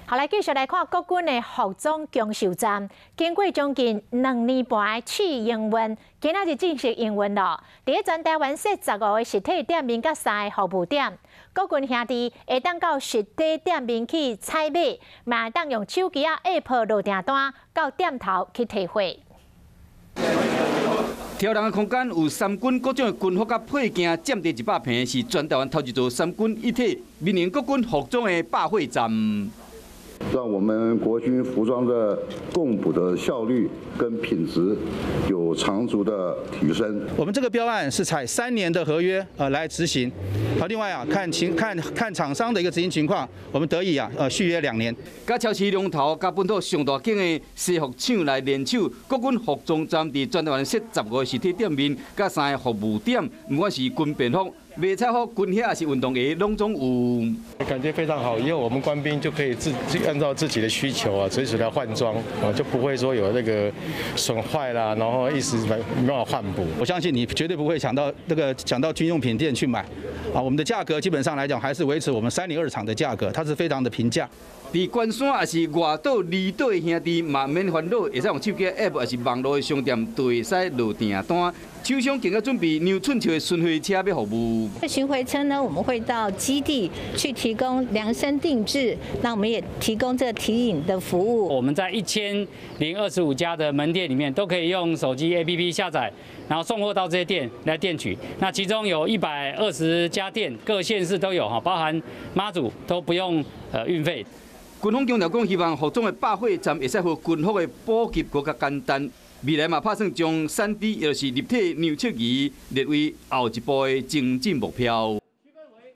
好，來繼續來看國軍的服裝供售站，經過將近2年半的試營運，今仔日正式營運囉。佇咧全台灣設15個實體店面佮三个服務點，國軍兄弟會當到實體店面去採買，嘛會當用手機仔 App 落訂單，到店頭去提貨。挑人的空間有三軍各種的軍服佮配件，佔地100坪，是全台灣頭一座三軍一體民營國軍服裝的百貨站。讓我們國軍服裝的供補的效率跟品質有長足的提升。我們這個標案是採3年的合約來執行。好，另外啊，看情看看廠商的一個執行情況，我們得以啊續約2年。佮超市龍頭佮本土上大間的西服廠來聯手，國軍服裝站佇全台灣設15個實體店面，佮三个服務點，不管是軍便服、迷彩服、軍靴抑是運動鞋，攏總有。感覺非常好，因為我們官兵就可以自按照自己的需求啊，隨時來換裝啊，就不會說有那個損壞啦，然後一時沒辦法換補。我相信你絕對不會搶到軍用品店去買，啊，我們的價格基本上來講還是維持我們302廠的價格，它是非常的平價。佇關山抑是外島離島的兄弟嘛免煩惱，會使用手機 App 抑是網路的商店都會使落訂單。廠商更加準備量寸尺的巡迴車欲服務。巡迴車呢，我們會到基地去提供量身定製，那我們也提供這個提領的服務。我們在1025家的門店裡面都可以用手機 APP 下載，然後送貨到這些店來店取。那其中有120家店，各縣市都有哈，包含馬祖都不用運費。軍方強調講，希望服裝的百貨站會使予軍服的普及閣較簡單。未來嘛，拍算將3D，也就是立體量測儀列為後一步的精進目標。